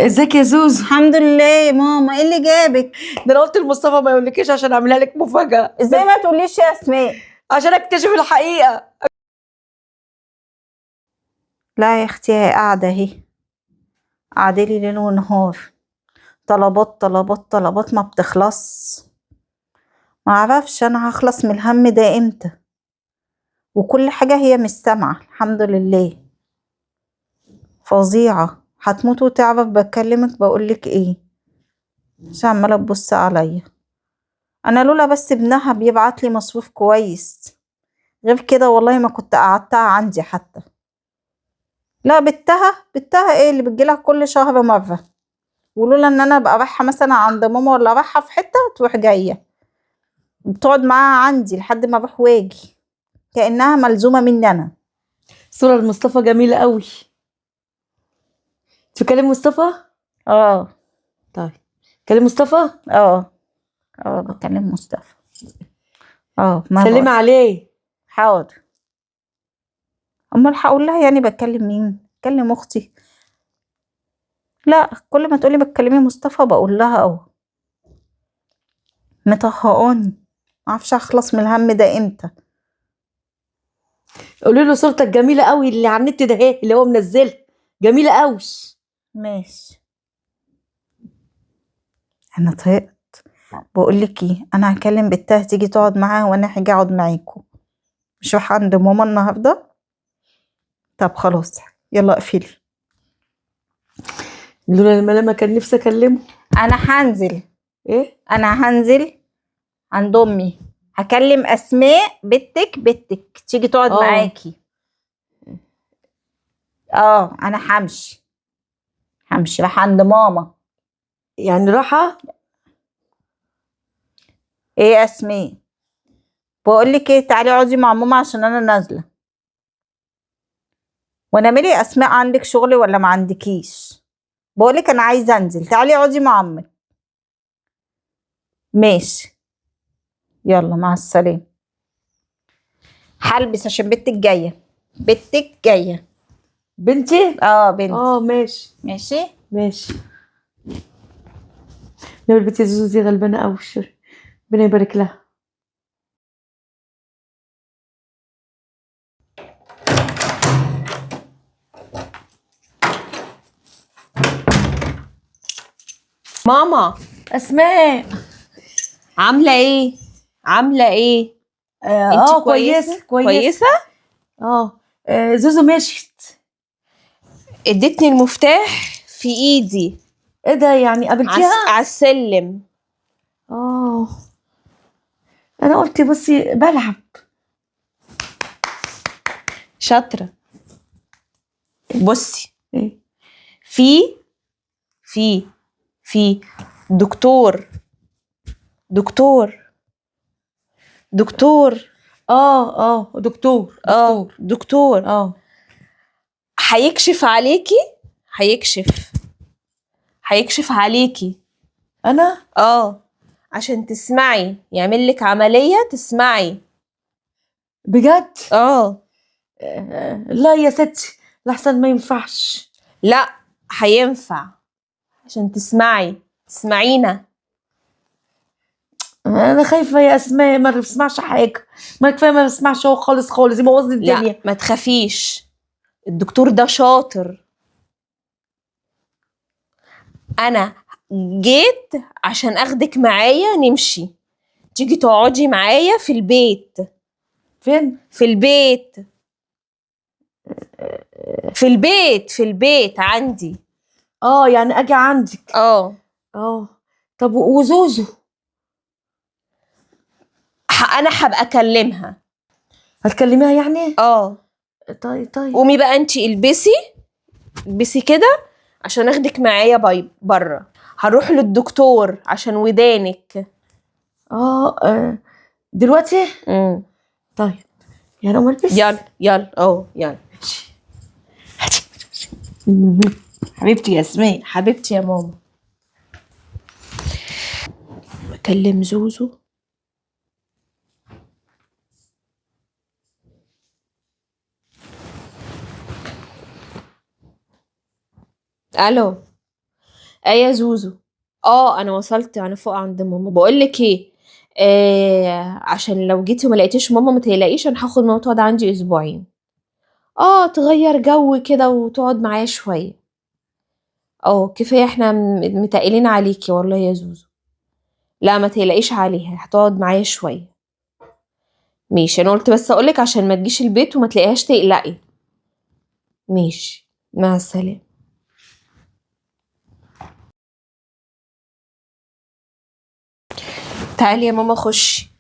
ازيك يا زوزو؟ الحمد لله يا ماما. ايه اللي جابك؟ ده انا قلت لمصطفى ما يقولكيش عشان اعملها لك مفاجأة. ازاي ما تقوليش يا اسماء؟ عشان اكتشف الحقيقة. لا يا اختي، هي قاعدة اهي، قاعدة لي ليل ونهار، طلبات طلبات طلبات ما بتخلص. ما اعرفش انا هخلص من الهم ده امتى، وكل حاجة هي مش سامعة. الحمد لله. فظيعة، هتموت وتعرف بكلمك بقولك ايه، مش عمالة تبص عليا. انا لولا بس ابنها بيبعت لي مصروف كويس، غير كده والله ما كنت قعدتها عندي حتى. لا بنتها ايه اللي بتجيلها كل شهر مرة، ولولا ان انا ابقى رايحة مثلا عند ماما ولا رايحة في حتة تروح جاية بتقعد معاها عندي لحد ما اروح واجي، كأنها ملزومة مني انا. صورة لمصطفى جميلة قوي. تكلم مصطفى؟ اه. طيب كلم مصطفى؟ اه اه بكلم مصطفى. اه ما سلمي بقول. عليه. حاضر. امال هقول لها يعني بتكلم مين؟ بكلم اختي؟ لا، كل ما تقولي بتكلمي مصطفى بقول لها اهو. مطهقاني، معرفش اخلص من الهم ده امتى. قولي له صورتك جميلة قوي اللي على النت ده، ايه اللي هو منزلها، جميلة قوي. ماشي. انا طهقت. بقول لك ايه، انا هكلم بنتها تيجي تقعد معاها وانا هاجي اقعد معاكم. مش رايحة عند ماما النهارده؟ طب خلاص يلا اقفلي. لولا الملامه كان نفسي اكلمه. انا هنزل. ايه؟ انا هنزل عند امي، هكلم اسماء بنتك تيجي تقعد معاكي. انا همشي رايحة عند ماما. يعني راحة؟ ايه يا اسماء؟ بقول لك ايه، تعالي اقعدي مع ماما عشان انا نازله. وانا مالي يا اسماء، عندك شغل ولا ما عندكيش؟ بقول لك انا عايزه انزل، تعالي اقعدي مع امك. ماشي يلا مع السلامة. هلبس عشان بنتك جاية. بنتك جاية. بنتي؟ بنتي. ماشي. ماشي؟ ماشي. نبي البنت يا زوزو دي غلبانه قوي، ربنا يبارك لها. ماما. اسماء. عامله ايه؟ عامله ايه؟ انتي كويسة؟ كويسة، كويسة. كويسة؟ زوزو مشيت. ادتني المفتاح في ايدي. ايه ده يعني قابلتيها؟ على السلم. انا قلت بصي بلعب. شاطرة. بصي. ايه؟ في دكتور، دكتور، دكتور. دكتور، دكتور. دكتور. هيكشف عليكي، هيكشف عليكي. أنا؟ عشان تسمعي، يعمل لك عملية تسمعي. بجد؟ لا يا ستي، لحسن ما ينفعش. لا هينفع، عشان تسمعي، تسمعينا. أنا خايفة يا أسماء، ما بسمعش حاجة، ما كفاية ما بسمعش هو خالص خالص، يبوظ لي لا، الدنيا. ما تخافيش، الدكتور ده شاطر. أنا جيت عشان أخدك معايا نمشي، تيجي تقعدي معايا في البيت. فين؟ في البيت، في البيت، في البيت عندي. يعني أجي عندك. طب وزوزو؟ أنا هبقى أكلمها. هتكلميها يعني؟ طيب. قومي بقى انتي البسي كده عشان اخدك معايا باي بره. هنروح للدكتور عشان ودانك. دلوقتي؟ طيب يلا قوم البس. يلا، يلا، يلا. حبيبتي يا اسماء. حبيبتي يا ماما. بكلم زوزو. الو. ايه يا زوزو؟ اه انا وصلت، انا فوق عند ماما. بقول لك ايه، عشان لو جيتي وما لقيتيش ماما ما تقلقيش، انا هاخد ماما تقعد عندي اسبوعين، تغير جو كده وتقعد معايا شوية. كفاية احنا متقلين عليكي والله يا زوزو. لا ما تقلقيش عليها، هتقعد معايا شوية. ماشي، انا قلت بس اقولك عشان ما تجيش البيت وما تلاقيهاش تقلقي. ماشي، مع السلامة. تعالي يا ماما خشي.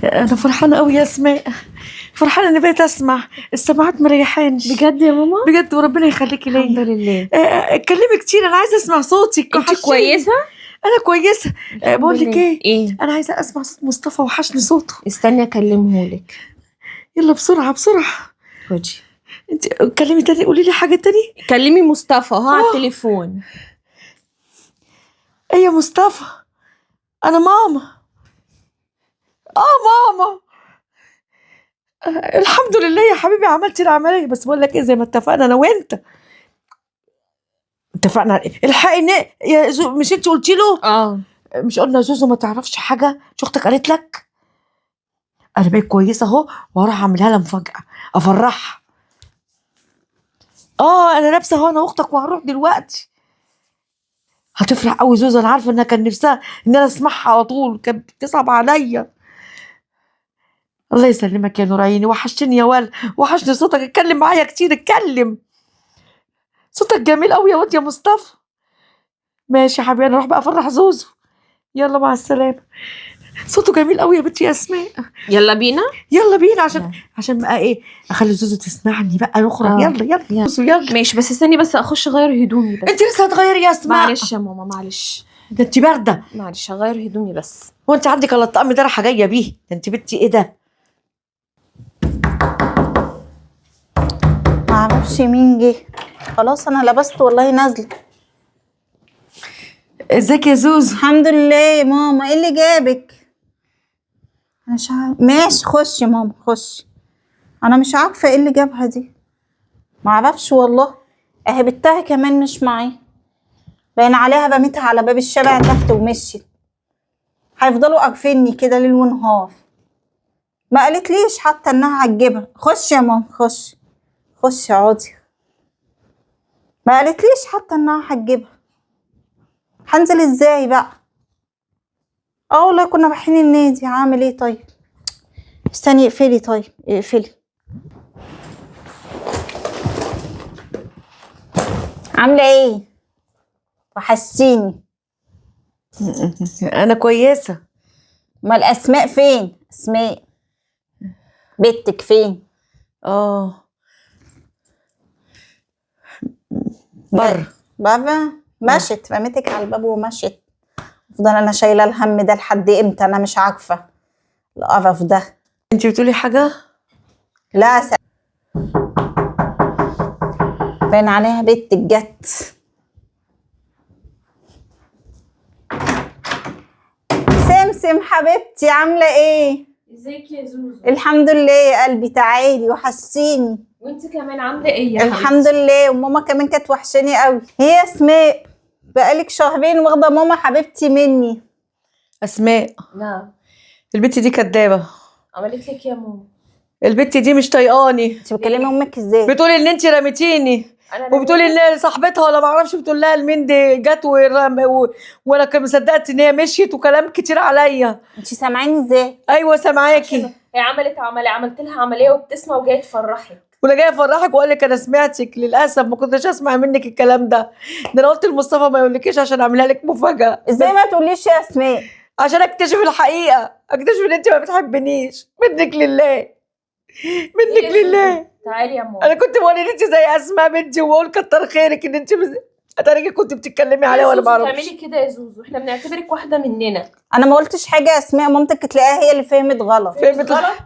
انا فرحانة قوي يا اسماء، فرحانة اني بقيت اسمع، السماعات مريحاني بجد يا ماما؟ بجد، وربنا يخليكي ليا. الحمد لله. اتكلمي كتير، انا عايزه اسمع صوتك. انت كويسة؟ انا كويسة. بقول لك ايه؟ ايه؟ انا عايزه اسمع صوت مصطفى، وحشني صوته. استني اكلمهولك. يلا بسرعة بسرعة. خدي. انت اتكلمي تاني، قولي لي حاجة تاني. كلمي مصطفى ها على التليفون. ايه يا مصطفى؟ انا ماما. ماما. الحمد لله يا حبيبي عملتي العملية، بس بقول لك ايه، زي ما اتفقنا انا وانت، اتفقنا على ايه؟ الحقي يا زو، مش انت قلتي له؟ مش قلنا زوزو ما تعرفش حاجة؟ مش اختك قالت لك؟ انا بقيت كويسة اهو، وهروح اعملها لها مفاجاة افرحها. انا لابسه اهو انا واختك، وهروح دلوقتي. هتفرح قوي زوزو، انا عارفه انها كان نفسها ان انا اسمعها على طول، كانت بتصعب عليا. الله يسلمك يا نور عيني، وحشتني يا ول، وحشني صوتك، اتكلم معايا كتير، اتكلم. صوتك جميل قوي يا واد يا مصطفى. ماشي يا حبيبي، انا اروح بقى افرح زوزو. يلا مع السلامة. صوته جميل قوي يا بنتي يا اسماء. يلا بينا، يلا بينا، عشان بقى ايه، اخلي زوزو تسمعني بقى، نخرج. يلا يلا زوزو يلا. ماشي، بس استني بس اخش اغير هدومي بس. انت لسه هتغيري يا اسماء؟ معلش يا ماما، معلش. ده انت باردة. معلش هغير هدومي بس. هو انت عندك الا الطقم ده رايحة جاية بيه؟ ده انت بنتي ايه ده؟ معرفش مين جه. خلاص انا لبست والله، نازله. ازيك يا زوزو؟ الحمد لله يا ماما. ايه اللي جابك؟ انا مش عارفه. ماشي خش يا ماما خش. انا مش عارفه ايه اللي جابها دي، معرفش والله. اهي بنتها كمان مش معايا، باين عليها رميتها على باب الشارع تحت ومشيت. هيفضلوا قارفيني كده ليل ونهار. ما قالت ليش حتى انها هتجيبها. خش يا ماما خش، خش اقعدي. ما قالت ليش حتى انها هتجيبها. هنزل ازاي بقى؟ والله كنا رايحين النادي. هعمل ايه طيب؟ استني اقفلي، طيب اقفلي. عامله ايه؟ وحشتيني. انا كويسة. ما الاسماء فين؟ اسماء بنتك فين؟ بره. بره مشت، رميتك على الباب ومشت. افضل انا شايله الهم ده لحد امتى؟ انا مش عارفه القرف ده. انت بتقولي حاجة؟ لا باين عليها بنتك جت. سمسم حبيبتي عامله ايه؟ ازيك يا زوزو؟ الحمد لله يا قلبي. تعالي وحشتيني. وانت كمان عامله ايه يا حبيبتي؟ الحمد لله، وماما كمان كانت وحشاني قوي. هي يا اسماء بقالك شهرين واخده ماما حبيبتي مني. اسماء. نعم. البت دي كدابه. عملت لك يا ماما؟ البت دي مش طايقاني. انت بتكلمي امك ازاي؟ بتقولي ان انت رميتيني، وبتقولي ان هي صاحبتها ولا ما اعرفش، بتقول لها لمين دي جت وانا كنت مصدقت ان هي مشيت، وكلام كتير عليا. انت سامعاني ازاي؟ ايوه سامعاكي. هي عملت عملية، عملت لها عملية وبتسمع وجاية تفرحك. وانا جاية افرحك واقول لك انا سمعتك. للاسف ما كنتش اسمع منك الكلام ده. ده انا قلت لمصطفى ما يقولكيش عشان اعملها لك مفاجاة. ازاي ما تقوليش يا اسماء؟ عشان اكتشف الحقيقة، اكتشف ان انت ما بتحبنيش. منك لله، منك لله. تعالي يا ماما. انا كنت بقول ان انت زي اسماء بنتي، وبقول كتر خيرك ان انت اتاريكي كنت بتتكلمي عليا وانا ما اعرفش. تعملي كده يا زوزو، احنا بنعتبرك واحدة مننا. انا ما قلتش حاجة يا اسماء، مامتك تلاقيها هي اللي فهمت غلط. فهمت غلط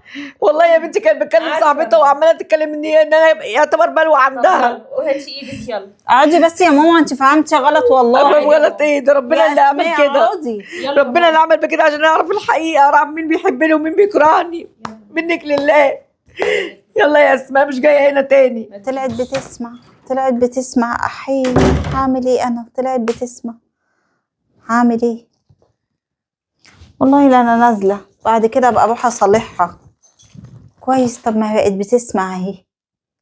والله يا بنتي. كانت بتكلم صاحبتها وعماله تتكلم ان انا يعتبر بلوى عندها. وهاتي ايدك يلا. اقعدي بس يا ماما، انت فهمتي غلط والله. افهم غلط ايه؟ ده ربنا اللي عمل كده. ربنا اللي عمل بكده عشان اعرف الحقيقة، اعرف مين بيحبني ومين بيكرهني. منك لله. يلا يا اسماء مش جاية هنا تاني. طلعت بتسمع، طلعت بتسمع. احي هعمل ايه انا؟ طلعت بتسمع، هعمل ايه؟ والله لا انا نازله بعد كده ابقى اروح اصالحها. كويس، طب ما هي بقت بتسمع اهي،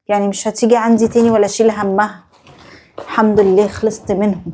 يعني مش هتيجي عندي تاني ولا اشيل همها. الحمد لله خلصت منهم.